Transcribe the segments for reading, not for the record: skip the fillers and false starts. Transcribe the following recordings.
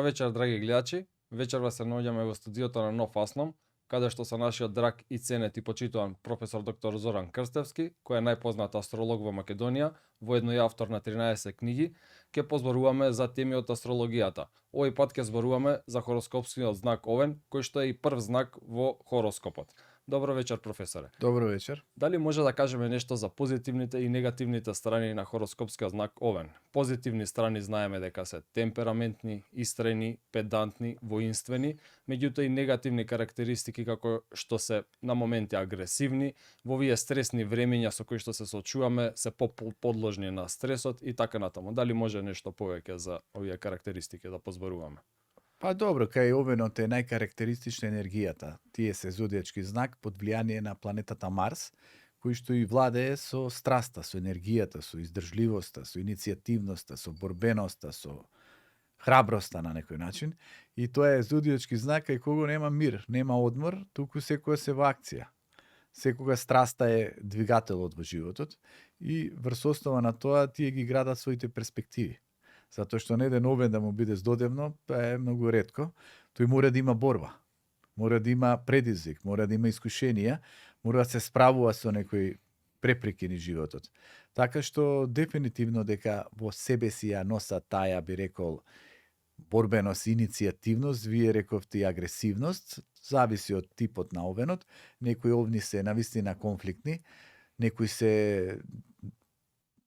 вечер, драги гледачи. Вечерва се наоѓаме во студиото на Нов Асном, каде што со нашиот драг и ценет и почитуван професор доктор Зоран Крстевски, кој е најпознат астролог во Македонија, воедно и автор на 13 книги, ќе позборуваме за теми од астрологијата. Овој пат ќе зборуваме за хороскопскиот знак Овен, кој што е и прв знак во хороскопот. Добро вечер, професоре. Добро вечер. Дали може да кажеме нешто за позитивните и негативните страни на хороскопскиот знак Овен? Позитивни страни знаеме дека се темпераментни, истрени, педантни, воинствени, меѓутоа и негативни карактеристики како што се на моменти агресивни, во овие стресни времења со кои што се соочуваме, се подложни на стресот и така натаму. Дали може нешто повеќе за овие карактеристики да позборуваме? Па добро, кај Овенот е најкарактеристична енергијата. Тие се зодијачки знак под влијание на планетата Марс, кој што и владее со страста, со енергијата, со издржливоста, со иницијативноста, со борбеноста, со храброста на некој начин. И тоа е зодијачки знак кај кого нема мир, нема одмор, туку секоја се во акција. Секога страста е двигателот во животот и врз основа на тоа тие ги градат своите перспективи. Затоа што не еден Овен да му биде здодевно, е многу ретко. Тој мора да има борба, мора да има предизвик, мора да има искушенија, мора да се справува со некои препреки низ животот. Така што дефинитивно дека во себе си ја носа таа, би рекол, борбеност, иницијативност, вие рековте и агресивност, зависи од типот на Овенот. Некои овни се навистина конфликтни, некои се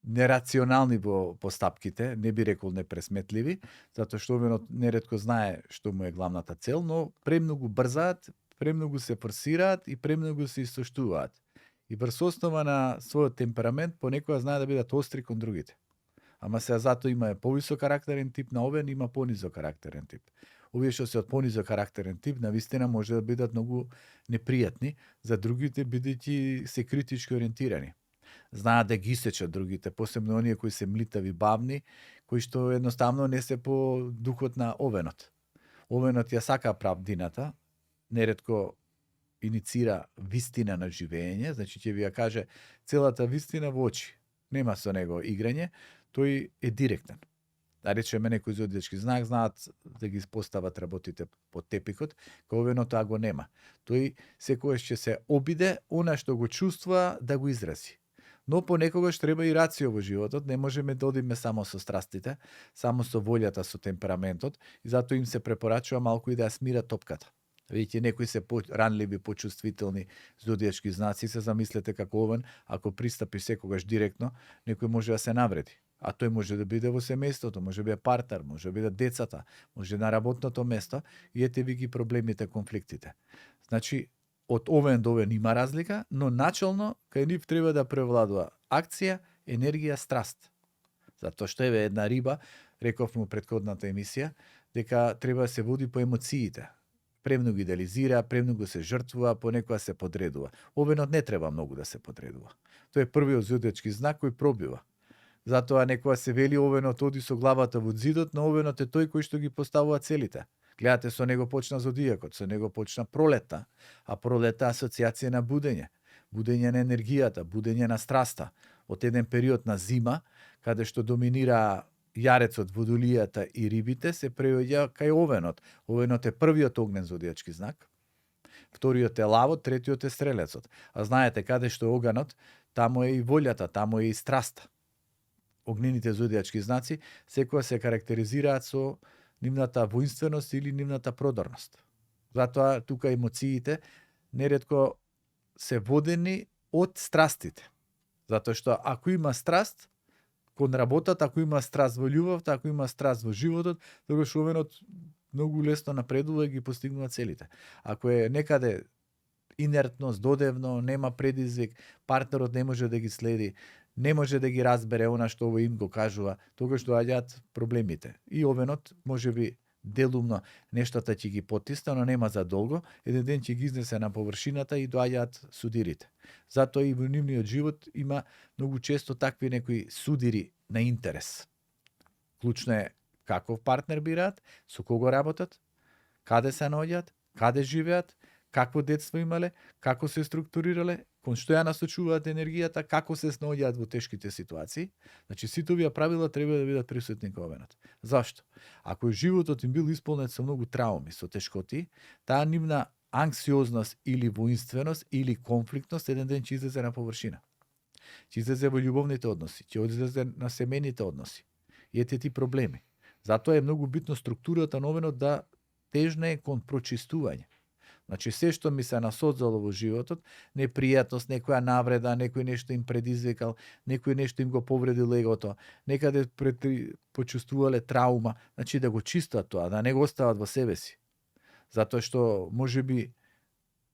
нерационални во постапките, не би рекол непресметливи, затоа што Овенот неретко знае што му е главната цел, но премногу брзаат, премногу се форсираат и премногу се истоштуваат. И врз основа на својот темперамент понекогаш знае да бидат остри кон другите. Ама сега затоа има повисок карактерен тип на Овен, има понизок карактерен тип. Овие што се од понизок карактерен тип, навистина може да бидат многу непријатни за другите, бидејќи се критички ориентирани. Знаат да ги сечат другите, посебно оние кои се млитави, бавни, кои што едноставно не се по духот на Овенот. Овенот ја сака правдината, неретко иницира вистина на живење, значи ќе ви ја каже целата вистина во очи. Нема со него играње, тој е директен. Да речеме некој зодијачки знак знаат да ги постават работите под тепикот, кај Овенот тоа го нема. Тој секогаш ќе се обиде она што го чувствува да го изрази. Но понекогаш треба и рацио во животот, не можеме да одиме само со страстите, само со волјата, со темпераментот, и затоа им се препорачува малку и да ја смира топката. Видите, некои се ранливи, почувствителни зодијачки знаци, се замислете како Овен, ако пристапи секогаш директно, некој може да се навреди. А тој може да биде во семејството, може да биде партнер, може да биде децата, може на работното место, и ете ви ги проблемите, конфликтите. Значи, од Овен до Овен има разлика, но начелно кај нив треба да превладува акција, енергија, страст. Затоа што еве една риба, рековме во претходната емисија, дека треба да се води по емоциите. Премногу идеализира, премногу се жртвува, понекогаш се подредува. Овенот не треба многу да се подредува. Тој е првиот зодијачки знак кој пробива. Затоа некоја се вели Овенот оди со главата во зидот, но Овенот е тој кој што ги поставува целите. Гледате, со него почна зодијакот, со него почна пролета, а пролета асоциација на будење, будење на енергијата, будење на страста. Од еден период на зима, каде што доминира јарецот, водолијата и рибите, се преоѓа кај Овенот. Овенот е првиот огнен зодијачки знак, вториот е лавот, третиот е стрелецот. А знаете, каде што е оганот, таму е и волјата, таму е и страста. Огнените зодијачки знаци секоја се карактеризираат со нивната воинственост или нивната продорност. Затоа тука емоциите неретко се водени од страстите. Затоа што ако има страст кон работата, ако има страст во љубовта, ако има страст во животот, тогаш Овенот многу лесно напредува и ги постигнува целите. Ако е некаде инертно, здодевно, нема предизвик, партнерот не може да ги следи, не може да ги разбере она што овој им го кажува, тогаш доаѓаат проблемите. И Овенот можеби делумно нештата ќе ги потисна, но нема за долго, еден ден ќе ги изнесе на површината и доаѓаат судирите. Затоа и во нивниот живот има многу често такви некои судири на интерес. Клучно е каков партнер бираат, со кого работат, каде се наоѓаат, каде живеат, какво детство имале, како се структурирале, кон што ја насочуваат енергијата, како се снаоѓаат во тешките ситуации. Значи, сите овие правила треба да бидат присутни кон овенот. Зашто? Ако животот им бил исполнет со многу трауми, со тешкоти, таа нивна анксиозност или воинственост или конфликтност еден ден ќе излезе на површина. Ќе излезе во љубовните односи, ќе излезе на семејните односи. И ете ти проблеми. Затоа е многу битно структурата на овенот да тежне кон прочистување. Значи, се што ми се насоцало во животот, непријатност, некоја навреда, некој нешто им предизвикал, некој нешто им го повредил егото, некаде почувствувале траума, значи да го чистат тоа, да не го остават во себе си. Затоа што, можеби,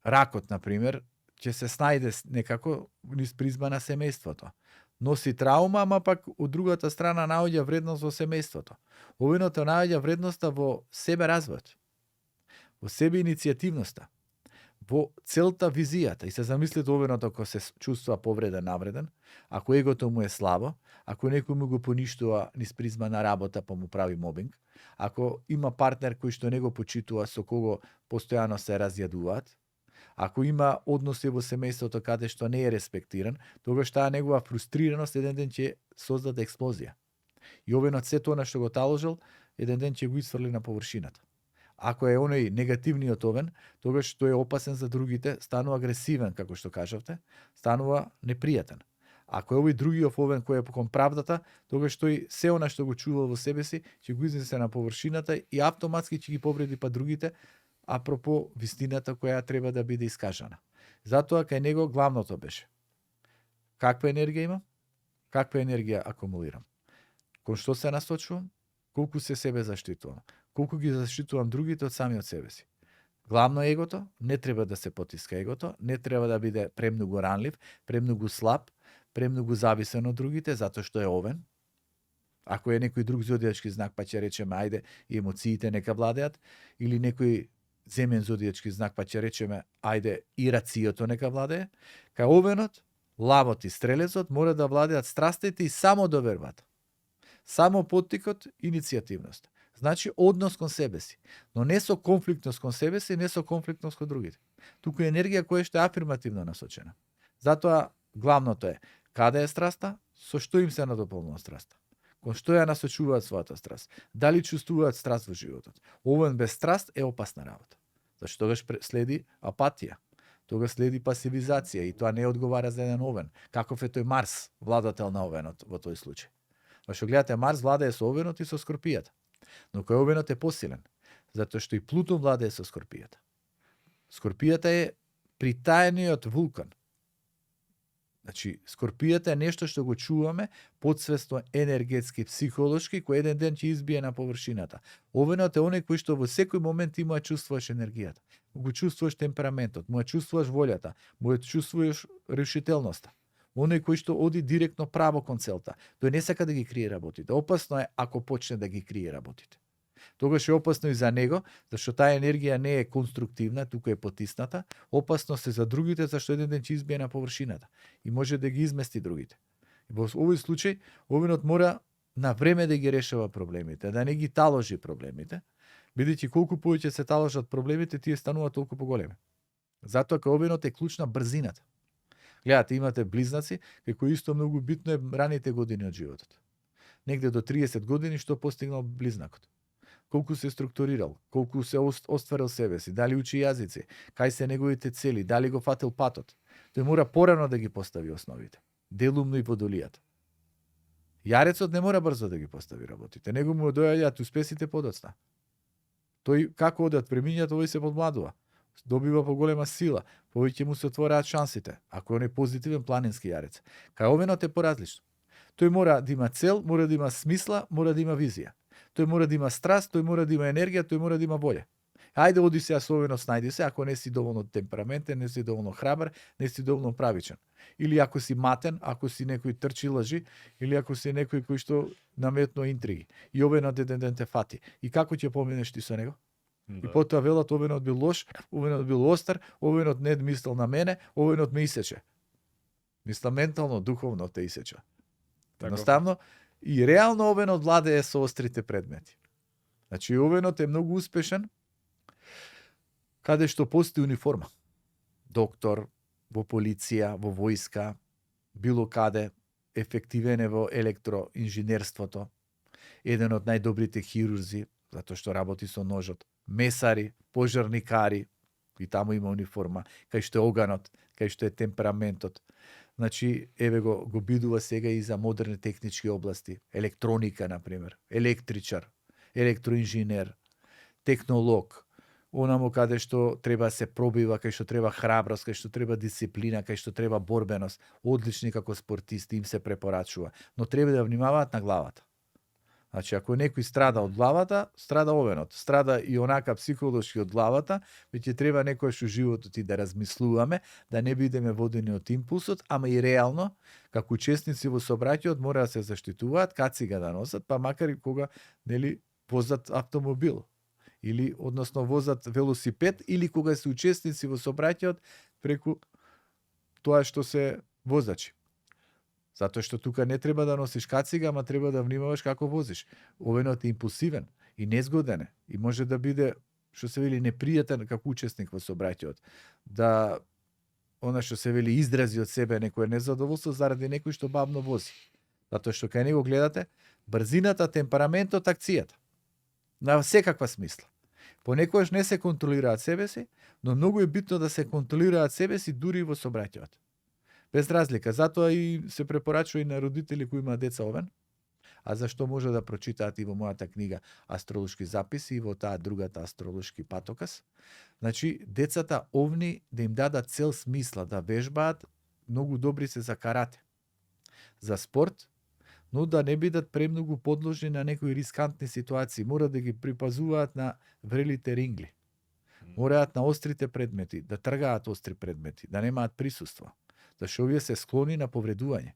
ракот, например, ќе се снајде некако низ призма на семејството. Носи траума, ама пак од другата страна наоѓа вредност во семејството. Овиното наоѓа вредноста во себе развојот, во себе иницијативноста, во целта визијата. И се замислите овеното ако се чувствува повреден, навреден, ако егото му е слабо, ако некој му го поништува низ призма на работа па му прави мобинг, ако има партнер кој што не го почитува, со кого постојано се разјадуваат, ако има односи во семејството каде што не е респектиран, тогаш таа негова фрустрираност еден ден ќе создаде експлозија. И овенот се тоа што го таложил, еден ден ќе го исфрли на површината. Ако е оној негативниот овен, тогаш тој е опасен за другите, станува агресивен, како што кажавте, станува непријатен. Ако е овој другиот овен кој е кон правдата, тогаш тој се она што го чувал во себе си, ќе го изнесе на површината и автоматски ќе ги повреди па другите, апропо вистината која треба да биде искажана. Затоа кај него главното беше: каква енергија имам, каква енергија акумулирам, кон што се насочувам, колку се себе заштитувам, колку ги заштитувам другите од самиот себе си. Главно егото, не треба да се потиска егото, не треба да биде премногу ранлив, премногу слаб, премногу зависен од другите, затоа што е овен. Ако е некој друг зодијачки знак, па ќе речеме, ајде, и емоциите нека владеат, или некој земен зодијачки знак, па ќе речеме, ајде, и рацијото нека владее. Кај овенот, лавот и стрелецот мора да владеат страстите и само довербата. Само поттикот, иницијативност. Значи, однос кон себе си. Но не со конфликтност кон себе си, не со конфликтност кон другите. Туку е енергија која што е афирмативно насочена. Затоа, главното е, каде е страста, со што им се надополнува страста. Кон што ја насочуваат својата страст. Дали чувствуваат страст во животот. Овен без страст е опасна работа. Зашто тогаш следи апатија. Тогаш следи пасивизација и тоа не одговара за еден овен. Каков е тој Марс, владател на овенот во тој случај. Зашто гледате, Марс владее со овенот и со скорпијата. Но кој овенот е посилен, затоа што и Плутон владее со скорпијата. Скорпијата е притаениот вулкан. Значи, скорпијата е нешто што го чуваме подсвесно, енергетски, психолошки, кој еден ден ќе избие на површината. Овенот е оној кој што во секој момент има чувствуваш енергијата. Го чувствуваш темпераментот, му ја чувствуваш волјата, му ја чувствуваш решителноста. Оној кој што оди директно право кон целта. Тој не сака да ги крие работите. Опасно е ако почне да ги крие работите. Тогаш е опасно и за него, зашто таа енергија не е конструктивна, туку е потисната. Опасно се за другите, зашто еден ден ќе избие на површината и може да ги измести другите. И во овој случај, овинот мора на време да ги решава проблемите, да не ги таложи проблемите, бидејќи колку повеќе се таложат проблемите, тие стануваат толку поголеми. Затоа кај овинот е клучна брзината. Гледате, имате близнаци, кај кои исто многу битно е раните години од животот. Негде до 30 години што постигнал близнакот. Колку се структурирал, колку се остварил себе си, дали учи јазици, кај се неговите цели, дали го фатил патот. Тој мора порано да ги постави основите, делумно и водолијата. Јарецот не мора брзо да ги постави работите, него му доаѓаат успесите подоцна. Тој како одат премињат, овој се подмладува. Добива поголема сила, повеќе му се отвораат шансите, ако он е позитивен планински јарец. Кај овенот е поразлично. Тој мора да има цел, мора да има смисла, мора да има визија. Тој мора да има страст, тој мора да има енергија, тој мора да има волја. Ајде оди се со овено, снајди се, ако не си доволно темпераментен, не си доволно храбар, не си доволно правичен. Или ако си матен, ако си некој трчи лажи, или ако си некој кој што наметно интриги. И овенот еден ден те фати. И како ќе поминеш ти со него? Да. И потоа велат, овенот бил лош, овенот бил остар, овенот не мислел на мене, овенот ме исече. Мисла ментално, духовно те исече. Едноставно, и реално овенот владее со острите предмети. Значи, овенот е многу успешен каде што постои униформа. Доктор, во полиција, во војска, било каде, ефективен е во електроинженерството, еден од најдобрите хирурзи, затоа што работи со ножот, месари, пожарникари, и таму има униформа, кај што е оганот, кај што е темпераментот. Значи, еве го бидува сега и за модерни технички области, електроника, например, електричар, електроинженер, технолог, онамо каде што треба се пробива, кај што треба храброст, кај што треба дисциплина, кај што треба борбеност, одлични како спортисти им се препорачува, но треба да внимаваат на главата. Значи, ако некој страда од главата, страда овенот. Страда и онака психолошки од главата, веќе треба некојаш у животот и да размислуваме, да не бидеме водени од импулсот, ама и реално, како учесници во сообраќајот, мора да се заштитуваат, кацига да носат, па макар и кога нели возат автомобил или односно возат велосипед, или кога се учесници во сообраќајот преку тоа што се возачи. Затоа што тука не треба да носиш кацига, ама треба да внимаваш како возиш. Овенот е импулсивен и незгоден е. И може да биде, што се вели, непријатен како учесник во сообраќајот. Да, она што се вели, изрази од себе некое незадоволство заради некој што бавно вози. Затоа што кај него гледате брзината, темпераментот, акцијата. На секаква смисла. Понекогаш не се контролираат себе си, но многу е битно да се контролираат себе си дури во сообраќајот. Без разлика. Затоа и се препорачува и на родители кои имаат деца овен. А зашто може да прочитаат и во мојата книга Астролошки записи и во таа другата Астролошки патоказ. Значи, децата овни да им дадат цел смисла, да вежбаат, многу добри се за карате, за спорт, но да не бидат премногу подложни на некои рискантни ситуации. Мора да ги припазуваат на врелите рингли. Мораат на острите предмети, да тргаат остри предмети, да немаат присуство. Зашто овие се склони на повредување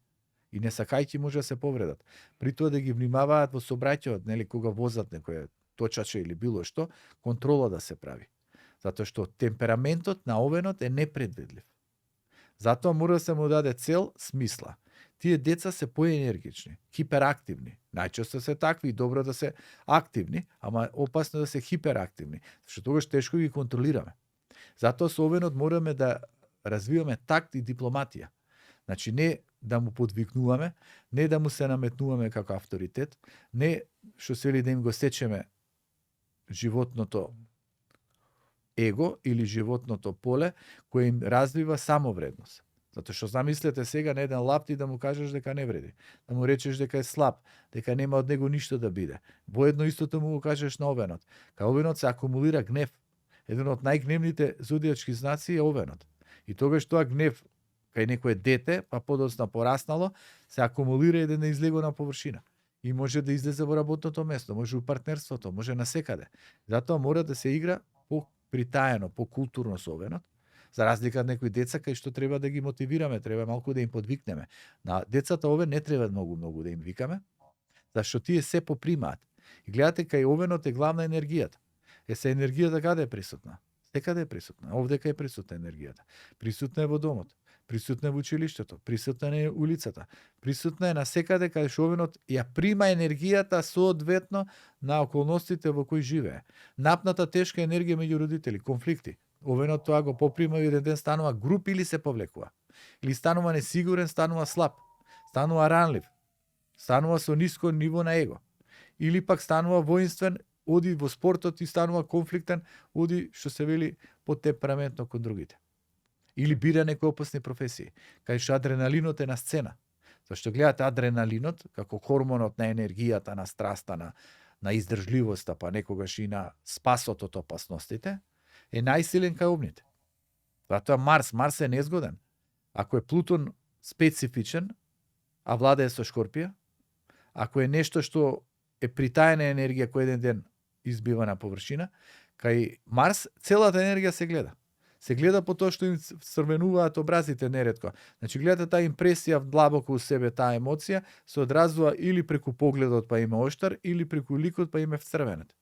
и не сакајќи може да се повредат. При тоа да ги внимаваат во сообраќајот, нели кога возат некоја точаче или било што, контрола да се прави. Затоа што темпераментот на овенот е непредвидлив. Затоа мора да се му даде цел, смисла. Тие деца се поенергични, хиперактивни. Најчесто се такви и добро да се активни, ама опасно да се хиперактивни, зашто тогаш тешко ги контролираме. Затоа со овенот мораме да развиваме такт и дипломатија. Значи, не да му подвикнуваме, не да му се наметнуваме како авторитет, не што се вели да им го сечеме животното его или животното поле, кое им развива самовредност. Затоа што замислете сега на еден лапти да му кажеш дека не вреди, да му речеш дека е слаб, дека нема од него ништо да биде. Воедно истото му го кажеш на овенот. Кај овенот се акумулира гнев. Еден од најгневните зодијачки знаци е овенот. И тогаш тоа гнев кај некое дете, па подоцна пораснало, се акумулира и да не излего на површина. И може да излезе во работното место, може во партнерството, може насекаде. Затоа мора да се игра по-притаено, по-културно со овенот, за разлика од некои деца кај што треба да ги мотивираме, треба малку да им подвикнеме. На децата овен не треба многу да им викаме, зашто тие се попримаат. И гледате кај овенот е главна енергијата. Се енергијата каде е присутна? Секаде е присутна. Овдека е присутна енергијата. Присутна е во домот, присутна е во училиштето, присутна е улицата, присутна е на секаде каде што овенот ја прима енергијата соодветно на околностите во кои живее. Напната тешка енергија меѓу родители, конфликти. Овенот тоа го поприма и еден ден станува груп или се повлекува. Или станува несигурен, станува слаб, станува ранлив, станува со ниско ниво на его. Или пак станува воинствен, оди во спортот и станува конфликтен, оди, што се вели, потемпераментно кон другите. Или бира некои опасни професии, кај што адреналинот е на сцена. Зашто гледате адреналинот, како хормонот на енергијата, на страста, на издржливоста, па некогаш и на спасот од опасностите, е најсилен кај овните. Затоа Марс е незгоден. Ако е Плутон специфичен, а владее со Шкорпија, ако е нешто што е притаена енергија кој еден ден избива на површина, кај Марс целата енергија се гледа. Се гледа по тоа што им црвенуваат образите неретко. Значи гледате таа импресија длабоко у себе, таа емоција се одразува или преку погледот па има оштар, или преку ликот па има вцрвенет.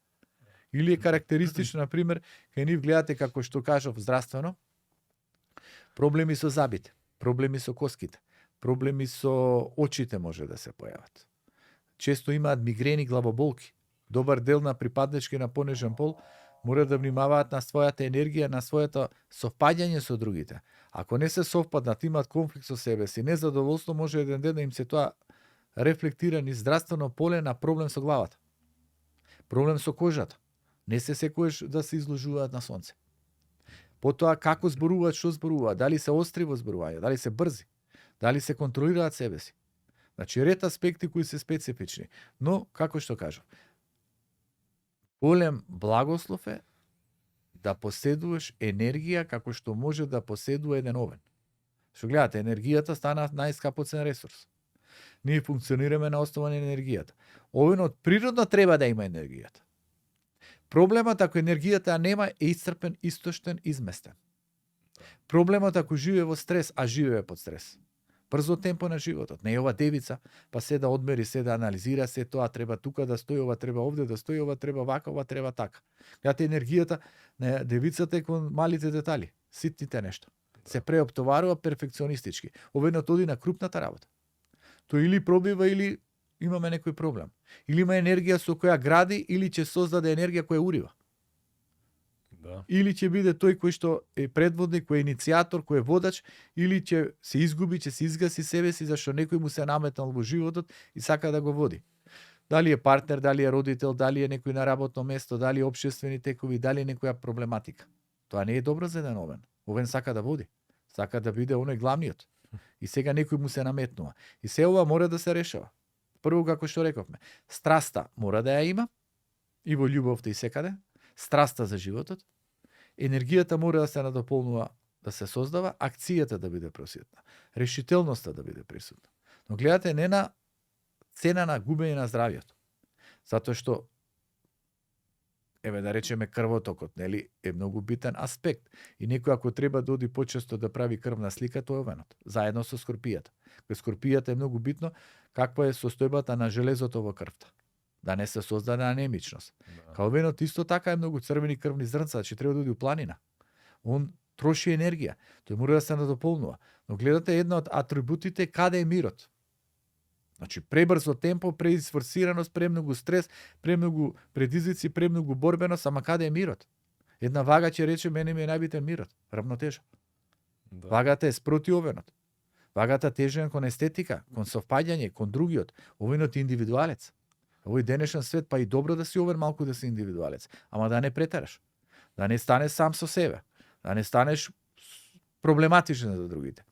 Или е карактеристично, на пример, кај нив гледате како што кажав здравствено, проблеми со забите, проблеми со коските, проблеми со очите може да се појават. Често имаат мигрени, главоболки. Добар дел на припаднички на понежен пол Мора да внимаваат на својата енергија, на своето совпаѓање со другите. Ако не се совпаднат, имаат конфликт со себе си, незадоволство, може еден ден да им се тоа рефлектира низ здравствено поле на проблем со главата. Проблем со кожата. Не се секојаш да се изложуваат на сонце. Потоа како зборуваат, што зборуваат, дали се остри во зборување, дали се брзи, дали се контролираат себе си. Значи ред аспекти кои се специфични, но како што кажав, голем благослов е да поседуваш енергија како што може да поседува еден овен. Што гледате, енергијата стана најскапоцен ресурс. Ние функционираме на основа на енергијата. Овенот природно треба да има енергијата. Проблемот ако енергијата ја нема е исцрпен, истоштен, изместен. Проблемот ако живее во стрес, а живее под стрес. Брзо темпо на животот. Не е ова девица, па се да одмери, се да анализира, се тоа треба тука да стои, ова треба овде да стои, ова треба вака, ова треба така. Гледате, енергијата на девицата е кон малите детали, ситните нешта. Се преоптоварува перфекционистички. Оведнот оди на крупната работа. Тој или пробива, или имаме некој проблем. Или има енергија со која гради, или ќе создаде енергија која урива. Да. Или ќе биде тој кој што е предводник, кој е иницијатор, кој е водач, или ќе се изгуби, ќе се изгаси себе си, зашто некој му се наметнал во животот и сака да го води. Дали е партнер, дали е родител, дали е некој на работно место, дали е општествени текови, дали е некоја проблематика. Тоа не е добро за еден овен. Овен сака да води. Сака да биде оној главниот. И сега некој му се наметнува. И се ова мора да се решава. Прво, како што рековме, страста мора да ја има, и во љубовта и секаде, страста за животот, енергијата мора да се надополнува, да се создава, акцијата да биде присутна, решителноста да биде присутна. Но гледате, не на цена на губење на здравјето. Затоа што, еве да речеме крвотокот, нели, е многу битен аспект. И некој ако треба да оди почесто да прави крвна слика, тоа е овенот, заедно со скорпијата. Кај скорпијата е многу битно каква е состојбата на железото во крвта. Да не се создаде анемичност. Да. Као венот исто така е многу црвени крвни зрнца, че треба да оди у планина. Он троши енергија, тој мора да се надополнува. Но гледате, една од атрибутите каде е мирот. Значи, пребрзо темпо, преисфорсираност, премногу стрес, премногу предизвици, премногу борбеност, ама каде е мирот? Една вага ќе рече, мене ми е најбитен мирот, равнотежа. Да. Вагата е спроти овенот. Вагата тежен кон естетика, кон совпаѓање, кон другиот. Овенот е индивидуалец. Овој денешен свет, па и добро да си овен малку да си индивидуалец, ама да не претераш. Да не станеш сам со себе. Да не станеш проблематичен за другите.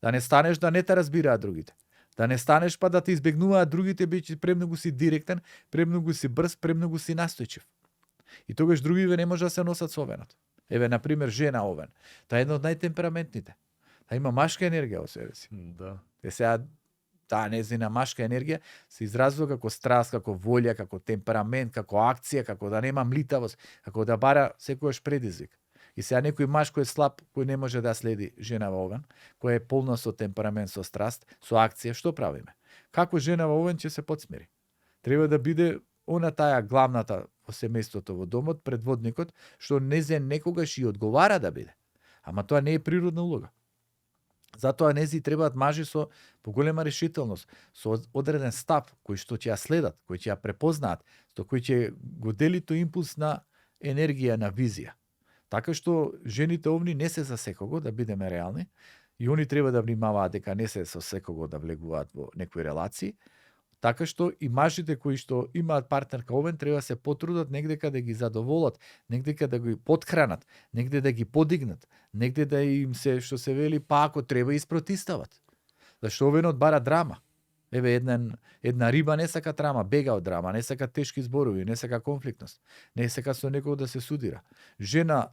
Да не станеш да не те разбираат другите. Да не станеш па да те избегнуваат другите, бидејќи премногу си директен, премногу си брз, премногу си настојчив. И тогаш другиве не може да се носат со овенот. Еве, на пример, жена овен. Таа е една од најтемпераментните. Таа има машка енергија во себе си. Да. Е сега таа незина машка енергија се изразува како страст, како волја, како темперамент, како акција, како да нема млитавост, како да бара секојаш предизвик. И сега некој маж кој е слаб, кој не може да следи жена во овен, која е полна со темперамент, со страст, со акција, што правиме? Како жена во овен ќе се подсмири? Треба да биде она таа главната во семејството, во домот, предводникот, што незе некогаш и одговара да биде. Ама тоа не е природна улога. Затоа нези требаат мажи со поголема решителност, со одреден став, кој што ќе ја следат, кој ќе ја препознаат, со кој ќе го дели тој импулс на енергија, на визија. Така што жените овни не се за секого, да бидеме реални, и они треба да внимаваат дека не се со секого да влегуваат во некои релации, така што и мажите кои што имаат партнерка овен треба да се потрудат негдека да ги задоволат, негдека да ги потхранат, негде да ги подигнат, негде да им се, што се вели, па ако треба испротистават. Зашто овенот бара драма. Еве, една риба не сака драма, бега од драма, не сака тешки зборови, не сака конфликтност, не сака со некој да се судира. Жена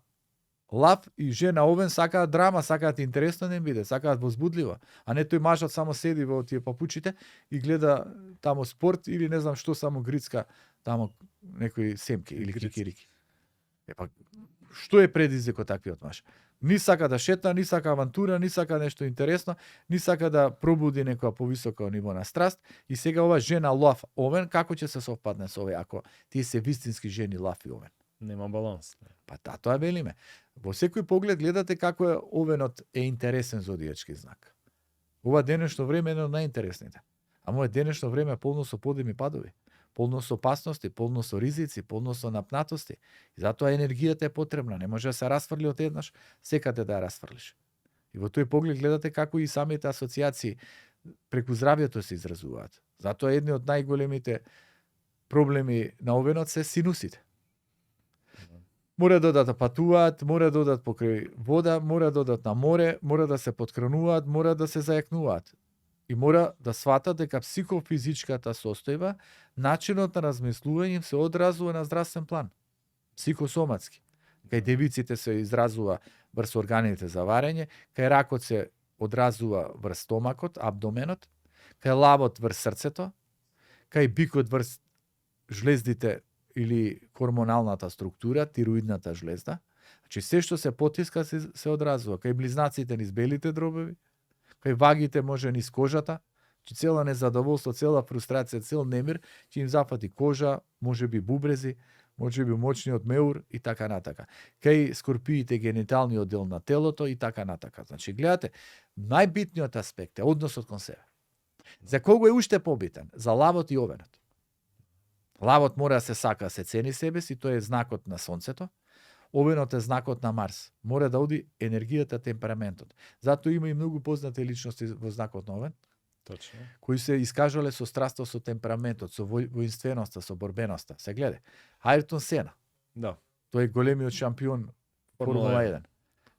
лав и жена овен сакаат драма, сакаат интересно да им биде, сакаат возбудлива, а не тој мажот само седи во тие папучите и гледа тамо спорт или не знам што, само грицка тамо некои семки или кикирики. Епа, што е предизвикот таквиот маж? Ни сака да шета, ни сака авантура, ни сака нешто интересно, ни сака да пробуди некоја повисоко ниво на страст. И сега ова жена лав овен, како ќе се совпадне со овој, ако тие се вистински жени лав и овен? Нема баланс. Па тоа велиме. Во секој поглед гледате како е овенот е интересен зодијачки знак. Ова денешно време е едно од најинтересните. Ама е денешно време е полно со подеми падови. полно со опасности, полно со ризици, полно со напнатости. И затоа енергијата е потребна, не може да се расфрли од еднаш, секаде да ја расфрлиш. И во тој поглед гледате како и самите асоциации преку здравјето се изразуваат. Затоа едни од најголемите проблеми на овенот се синусите. Мора да одат да патуваат, мора да одат покрај вода, мора да одат на море, мора да се поткрануваат, мора да се зајакнуваат. И мора да сватат дека психофизичката состојба, начинот на размислување им се одразува на здравствен план. Психосоматски. Кај девиците се изразува врз органите за варење, кај ракот се одразува врз стомакот, абдоменот, кај лавот врз срцето, кај бикот врз жлездите или хормоналната структура, тироидната жлезда. Значи се што се потиска се одразува. Кај близнаците низ белите дробови, кај вагите може низ кожата, че цела незадоволство, цела фрустрација, цел немир, ќе им зафати кожа, може би бубрези, може би мочниот меур и така натака. Кај скорпиите гениталниот дел на телото и така натака. Значи, гледате, најбитниот аспект е односот кон себе. За кого е уште побитен? За лавот и овенот. Лавот мора да се сака, се цени себе си, тој е знакот на сонцето. Овенот е знакот на Марс. Мора да оди енергијата, темпераментот. Затоа има и многу познати личности во знакот на овен, Точно. кои се искажале со страста, со темпераментот, со воинственоста, со борбеноста. Се гледа. Ајртон Сена. Да. Тој е големиот шампион Формула 1.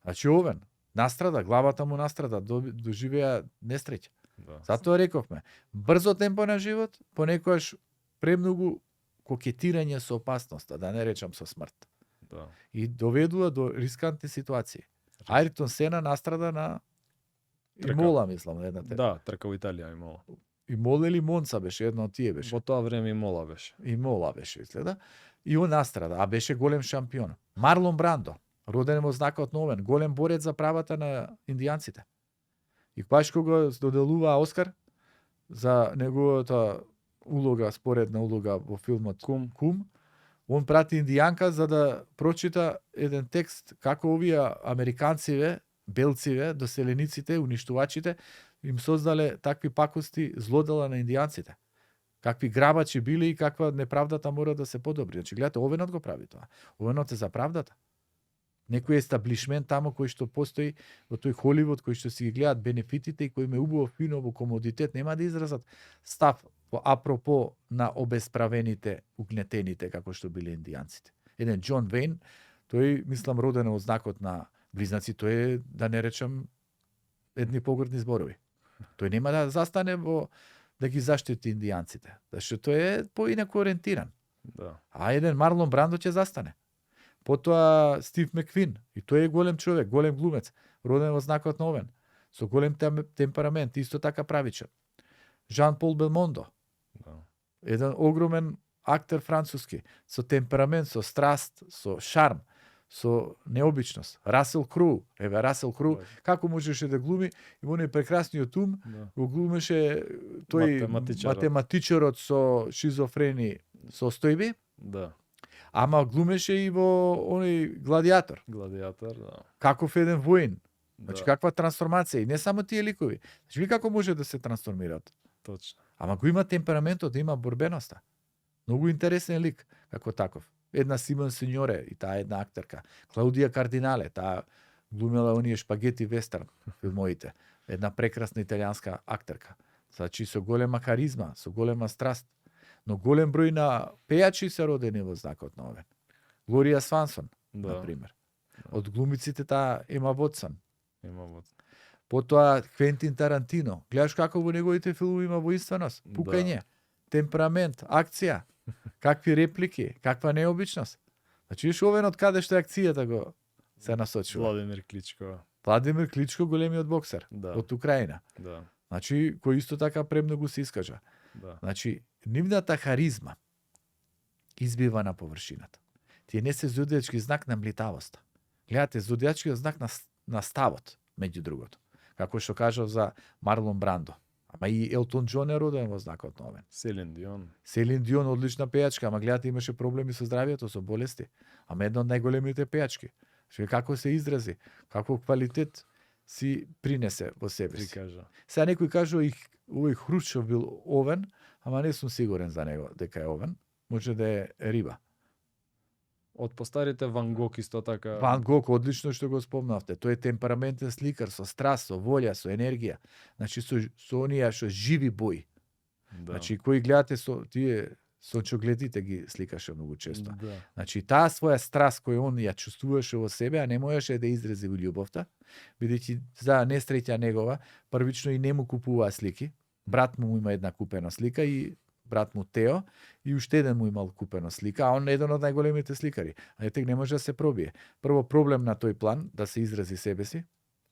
Значи овен настрада, главата му настрада, доживеа несреќа. Да. Затоа рековме, брзо темпо на живот, понекогаш премногу кокетирање со опасноста, да не речам со смрт. Да. И доведува до рискантни ситуации. Ајртон Сена настрада на Трка. Имола, мислам, една Да, трка во Италија имала. Имола или Монца беше, една од тие беше. Во тоа време Мола беше. Имола беше, изгледа. И он настрада, а беше голем шампион. Марлон Брандо, роден во знакот на овен, голем борец за правата на индијанците. И баш кога доделува Оскар за неговата улога, споредна улога во филмот Кум, он прати индијанка за да прочита еден текст како овие американциве, белциве, доселениците, уништувачите, им создале такви пакости, злодела на индијанците. Какви грабачи биле и каква неправдата мора да се подобри. Значи, гледате, овенот го прави тоа. Овенот е за правдата. Некој естаблишмент тамо кој што постои во тој Холивуд, кој што си ги гледаат бенефитите и кој ме убаво фино во комодитет, нема да изразат став апропо на обесправените, угнетените, како што биле индијанците. Еден Џон Вейн, тој, мислам, роден од знакот на близнаци, тој е, да не речам, едни погрдни зборови. Тој нема да застане во да ги заштити индијанците, зашто тој е поинаку ориентиран. Да. А еден Марлон Брандо ќе застане. Потоа Стив Маквин, и тој е голем човек, голем глумец, роден во знакот на овен, со голем темперамент, исто така правичен. Жан Пол Белмондо, Да. еден огромен актер француски, со темперамент, со страст, со шарм, со необичност. Расел Кроу, еве Расел Кроу, Да. како можеше да глуми, и во оној прекрасниот ум, Да. го глумеше тој Математичарот. математичарот со шизофрени состојби, Да. ама глумеше и во оној Гладиатор. Гладиатор, да. Каков еден воин. Значи Да. каква трансформација, и не само тие ликови. Значи ви како може да се трансформираат? Точно. Ама го има темпераментот, има борбеноста. Многу интересен лик како таков. Една Симон Синьоре, и таа една актерка. Клаудија Кардинале, таа глумела оние шпагети вестерн филмовите. Една прекрасна италијанска актерка. Значи со голема харизма, со голема страст. Но голем број на пејачи се родени во знакот на овен. Глорија Свансон, Да. например. Од глумиците таа Ема Вотсон. Има вот. Потоа Квентин Тарантино. Гледаш како во неговите филми има воинственост, пукање, темперамент, акција, какви реплики, каква необичност. Значи, виж овен од каде што е акцијата го се насочува. Владимир Кличко. Владимир Кличко, големиот боксер Да. од Украина. Да. Значи, кој исто така премногу се искажа. Да. Значи, нивната харизма избива на површината. Тие не се зодиачки знак на млитавост. Гледате, зодиачкиот знак на ставот, меѓу другото. Како што кажав за Марлон Брандо. Ама и Елтон Џон е роден во знакот на овен. Селин Дион. Селин Дион, одлична пејачка, ама гледате, имаше проблеми со здравјето, со болести. Ама една од најголемите пејачки. Што како се изрази, како квалитет си принесе во себе си. Прикажа. Сега некој кажува и овој Хрушчов бил овен, ама не сум сигурен за него дека е овен. Може да е риба. Од постарите Ван Гог исто така. Ван Гог, одлично што го спомнавте. Тој е темпераментен сликар со страст, со волја, со енергија. Значи со оние што живи бои. Да. Значи кои гледате со тие сончогледите ги сликаше многу често. Да. Значи таа своја страст која он ја чувствуваше во себе, а не можеше да изрази во љубовта, бидејќи за несреќа негова, првично и не му купуваа слики. Брат му има една купена слика и брат му Тео и уште еден му имал купена слика, а он е еден од најголемите сликари. А етек не може да се пробие. Прво проблем на тој план да се изрази себе си.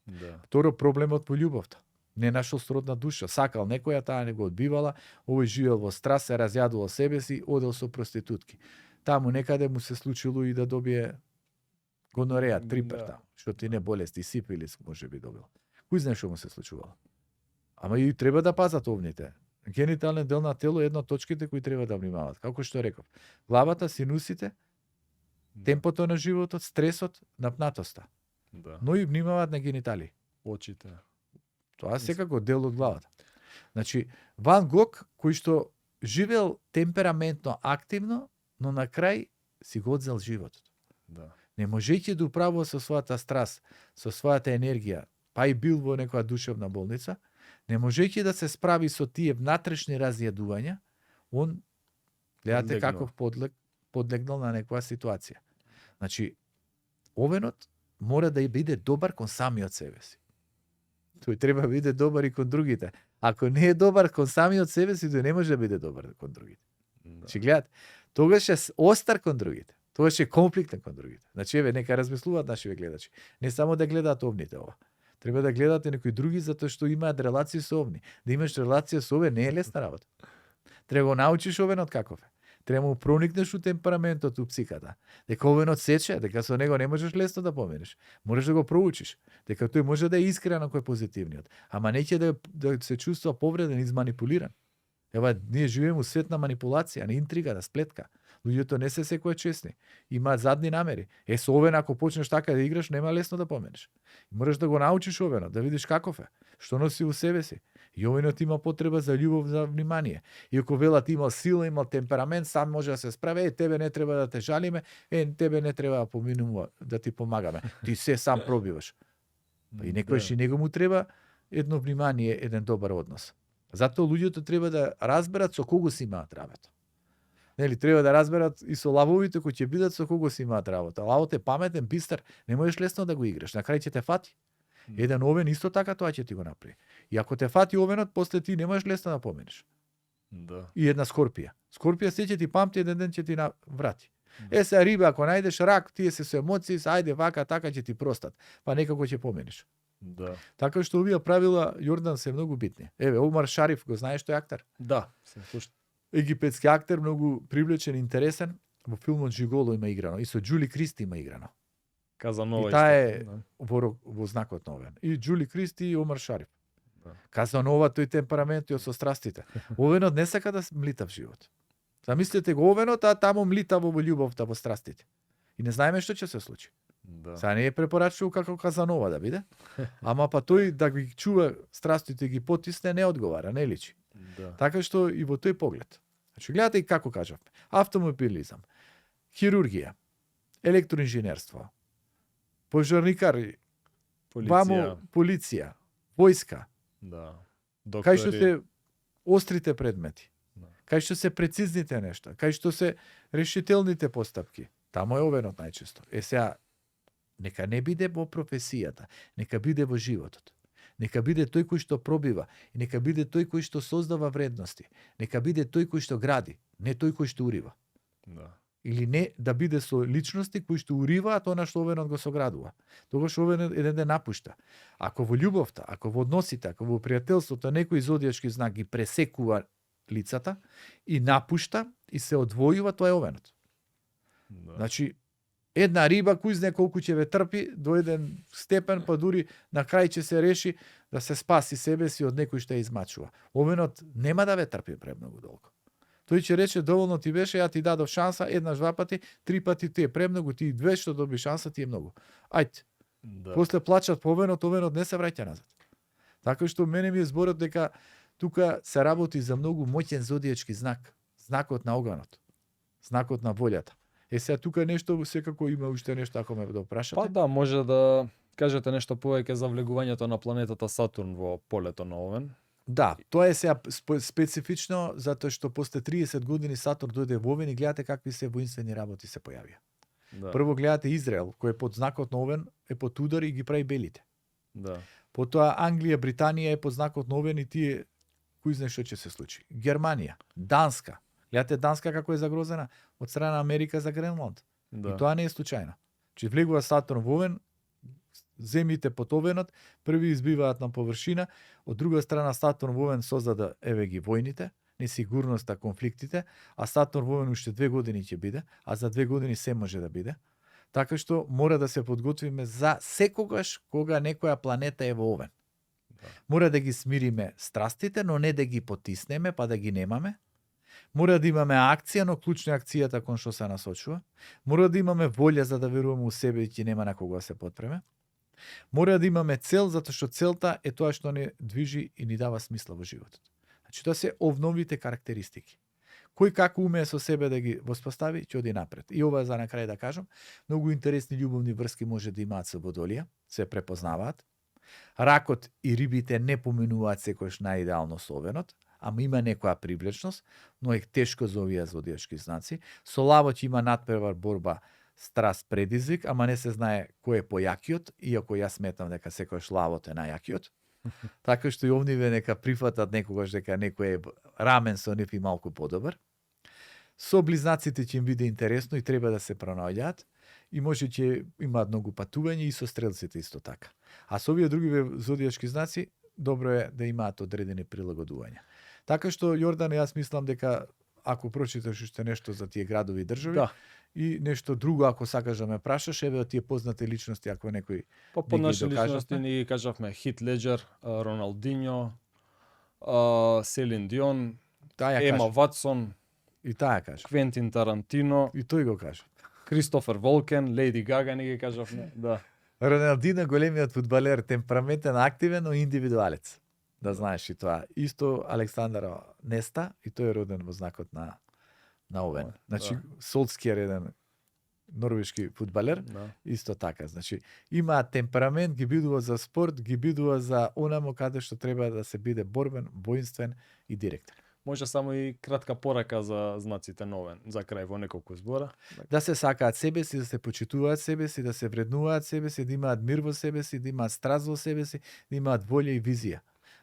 Да. Второ проблемот во љубовта. Не нашол сродна душа, сакал некоја, таа не го одбивала, овој живеел во страст, се разјадувал себе си, одел со проститутки. Таму некаде му се случило и да добие гонореја, трипер Да. таму, што ти не болести, сипилис може би добил. Кој знае што му се случувало? Ама и треба да пазат овните. Генитален дел на тело е една од точките кои треба да внимават. Како што реков, главата, синусите, темпото на животот, стресот, напнатоста. Да. Но и внимаваат на генитали. Очите. Тоа секако дел од главата. Значи, Ван Гог, кој што живеел темпераментно активно, но на крај си го одзел животот. Да. Не можејќи да управува со својата страст, со својата енергија, па и бил во некоја душевна болница, не можејќи да се справи со тие внатрешни разјадувања, он, гледате Подлегнал. каков подлегнал на некоја ситуација. Значи, овенот мора да биде добар кон самиот себе си. Тој треба да биде добар и кон другите. Ако не е добар кон самиот себе си, тој не може да биде добар кон другите. Да. Значи, гледате, тогаш е остар кон другите. Тогаш е конфликтен кон другите. Значи, еве, нека размислуваат нашиве гледачи. Не само да гледаат овните ова. Треба да гледате некои други, затоа што имаат релации со овни. Да имаш релација со ове не е лесна работа. Треба го научиш овенот каков е. Треба му проникнеш у темпераментот, у психата. Дека овенот сече, дека со него не можеш лесно да поминеш. Можеш да го проучиш. Дека тој може да е искрен ако е позитивниот. Ама не ќе да се чувства повреден, изманипулиран. Ева, ние живееме у свет на манипулација, на интрига, на сплетка. Луѓето не се секој честни. Имаат задни намери. Со овен, ако почнеш така да играш, нема лесно да поменеш. Можеш да го научиш овенот, да видиш каков е, што носи у себе си. И овенот има потреба за љубов, за внимание. И ако велат имал сила, имал темперамент, сам може да се справи, тебе не треба да те жалиме, тебе не треба да поминува, да ти помагаме. Ти се сам пробиваш. И некојаш и него му треба едно внимание, еден добар однос. Затоа луѓето треба да разберат со кого си имаат работа. Нели, треба да разберат и со лавовите кои ќе бидат со кого си имаат работа. Лавот е паметен, бистар, не можеш лесно да го играш. На крај ќе те фати. Еден овен исто така тоа ќе ти го направи. И ако те фати овенот, после ти не можеш лесно да поминеш. Да. И една скорпија. Скорпија се ќе ти памти, еден ден ќе ти врати. Се риба, ако најдеш рак, тие се со емоции, ајде вака, така ќе ти простат. Па некако ќе поминеш. Да. Така што овие правила, Јордан, се многу битни. Еве, Омар Шариф, го знаеш тој актер? Да. Се слушам. Египетски актер, многу привлечен, интересен. Во филмот Жиголо има играно. И со Џули Кристи има играно. Казанова И таа е исто. во знакот на овен. И Џули Кристи и Омар Шариф. Да. Казанова, тој темпераментот со страстите. Овенот не сака да млита в живот. Замислете го овенот, а таму млита во љубовта, во страстите. И не знаеме што ќе се случи. Да. Сега не е препорачувал како Казанова да биде, ама па тој да ги чува страстите, ги потисне, не одговара, не личи. Да. Така што и во тој поглед. Значи, гледате и како кажавме. Автомобилизам, хирургија, електроинженерство, пожарникари, ваму полиција, војска, Да. кај што се острите предмети, Да. кај што се прецизните нешта, кај што се решителните постапки. Таму е овенот најчесто. Сега, нека не биде во професијата, нека биде во животот. Нека биде тој кој што пробива, и нека биде тој кој што создава вредности. Нека биде тој кој што гради, не тој кој што урива. Да. Или не да биде со личности кои што уриваат тоа што овенот го соградува. Тогаш овенот еден ден напушта. Ако во љубовта, ако во односите, ако во пријателството некој зодијачки знак ги пресекува лицата и напушта и се одвојува, тоа е овенот. Да. Значи, една риба, кој знае колку ќе ве трпи, до еден степен, па дури на крај ќе се реши да се спаси себе си од некој што ја измачува. Овенот нема да ве трпи премногу долго. Тој ќе рече, доволно ти беше, ја ти дадов шанса, еднаш, два пати, три пати ти е премногу, ти две што доби шанса, ти е многу. Ајде, Да. после плачат по овенот не се враќа назад. Така што мене ми е зборот дека тука се работи за многу моќен зодиечки знак, знакот на огнот, знакот на волјата. Сега тука нешто секако има уште нешто ако ме да прашате. Па да, може да кажете нешто повеќе за влегувањето на планетата Сатурн во полето на Овен. Да, тоа е сега специфично затоа што после 30 години Сатурн дојде во Овен и гледате какви се воинствени работи се појавија. Да. Прво гледате Израел, кој е под знакот на Овен, е под удар и ги прави белите. Да. Потоа Англија, Британија е под знакот на Овен и тие кој знае што ќе се случи. Германија, Данска. Гледате Данска како е загрозена од страна на Америка за Гренланд. Да. И тоа не е случајно. Че влегува Сатурн во Овен, земјите под Овенот први избиваат на површина, од друга страна Сатурн во Овен создаде еве ги војните, несигурноста, конфликтите, а Сатурн во Овен уште 2 години ќе биде, а за 2 години се може да биде. Така што мора да се подготвиме за секогаш кога некоја планета е во Овен. Да. Мора да ги смириме страстите, но не да ги потиснеме, па да ги немаме. Мора да имаме акција, но клучна е акцијата кон што се насочува. Мора да имаме волја за да веруваме у себе и ќе нема на кого да се потпреме. Мора да имаме цел, затоа што целта е тоа што не движи и ни дава смисла во животот. Значи, тоа се овновите карактеристики. Кој како умее со себе да ги воспостави, ќе оди напред. И ова за на крај да кажам, многу интересни љубовни врски може да имаат со водолија, се препознаваат. Ракот и рибите не поминуваат секојаш наидеално со Овенот, ама има некоја привлечност, но е тешко за овие зодијачки знаци. Со лавот има надпревар, борба, страст, предизвик, ама не се знае кој е појакиот, иако јас сметам дека секојаш лавот е најакиот. Така што и овниве нека прифатат некогаш дека некој е рамен со нив и малку подобар. Со близнаците ќе им биде интересно и треба да се пронаоѓаат и може ќе имаат многу патување и со стрелците исто така. А со овие други зодијачки знаци добро е да имаат одредени прилагодувања. Така што Јордан, јас мислам дека ако прочиташ уште нешто за тие градови и држави, Да. и нешто друго ако сакаш да ме прашаш, еве од тие познати личности ако некој По ги наши докажавме. личности ни ги кажавме Хит Леджер, Роналдиньо, Селин Дион, таа ја Ема кажа. Ватсон, И таа ја кажа. Квентин Тарантино, И тој го кажа. Кристофер Волкен, Леди Гага ни ги кажавме. Да. Роналдино големиот фудбалер, темпераментен, активен, но индивидуалец. Да знаеш и тоа. Исто Александар Неста, и тој е роден во знакот на Овен. Значи, Да. Солскијер еден норвешки фудбалер, Да. исто така. Значи, имаат темперамент, ги бидува за спорт, ги бидува за онамо каде што треба да се биде борбен, воинствен и директен. Може само и кратка порака за знаците на Овен, за крај во неколку збора. Да се сакаат себе си, да се почитуваат себе си, да се вреднуваат себе си, да имаат мир во себе си, да имаат страст во себе си, да имаат волја и визија.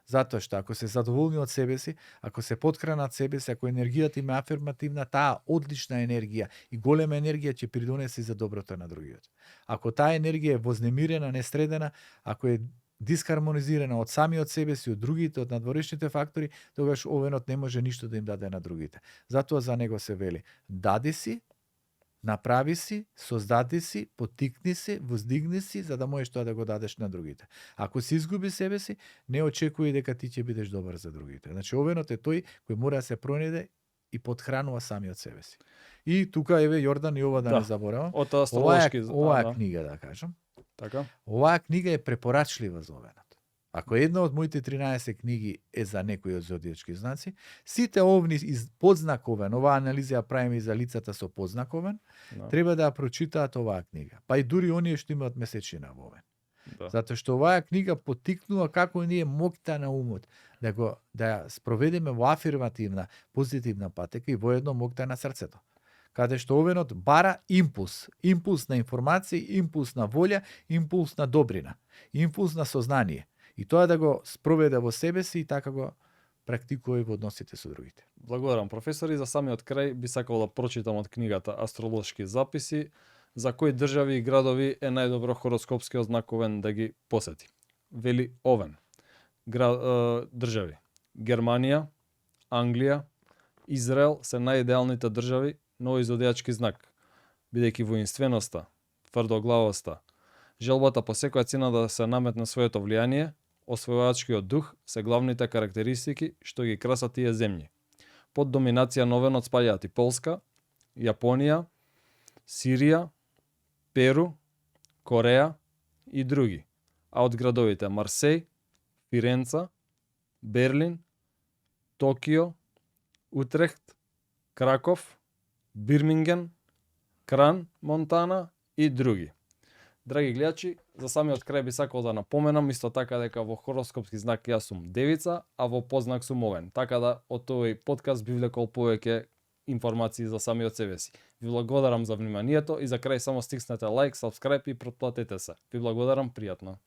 Затоа што ако се задоволни од себе си, ако се поткранат себе си, ако енергијата им е афирмативна, таа одлична енергија и голема енергија ќе придонеси за доброто на другиот. Ако таа енергија е вознемирена, несредена, ако е дисхармонизирана од самиот себе си, од другите, од надворешните фактори, тогаш Овенот не може ништо да им даде на другите. Затоа за него се вели: дади си, направи си, создади си, поттикни се, воздигни си, за да можеш тоа да го дадеш на другите. Ако си изгуби себе си, не очекуј дека ти ќе бидеш добар за другите. Значи, Овенот е тој кој мора да се пронајде и подхранува самиот себе си. И тука еве Јордан и ова да Да. не заборавам. Од Оваа астролошки... оваа книга да кажам. Така? Оваа книга е препорачлива за Овенот. Ако една од моите 13 книги е за некои од зодијачки знаци, сите овни из подзнак Овен, оваа анализа ја правиме и за лицата со подзнак Овен, Да. треба да ја прочитаат оваа книга. Па и дури оние што имаат месечина во Овен. Да. Затоа што оваа книга поттикнува како ние моќта на умот да ја спроведеме во афирмативна, позитивна патека и воедно моќта на срцето. Каде што Овенот бара импулс, импулс на информација, импулс на волја, импулс на добрина, импулс на сознание. И тоа да го спроведе во себе си и така го практикува и во односите со другите. Благодарам, професор, и за самиот крај би сакал да прочитам од книгата Астролошки записи за кои држави и градови е најдобро хороскопскиот знак Овен да ги посети. Вели Овен. Држави: Германија, Англија, Израел се најидеалните држави на овој зодијачки знак, бидејќи воинственоста, тврдоглавоста, желбата по секоја цена да се наметне своето влијание, освојувачкиот дух се главните карактеристики што ги красат тие земји. Под доминација на Овенот спаѓаат и Полска, Јапонија, Сирија, Перу, Кореја и други, а од градовите Марсеј, Фиренца, Берлин, Токио, Утрехт, Краков, Бирминген, Кран, Монтана и други. Драги гледачи, за самиот крај би сакал да напоменам исто така дека во хороскопски знак јас сум девица, а во познак сум овен. Така да од овој подкаст би влекол повеќе информации за самиот себе си. Ви благодарам за вниманието и за крај само стиснете лайк, сабскрајб и претплатете се. Ви благодарам, пријатно.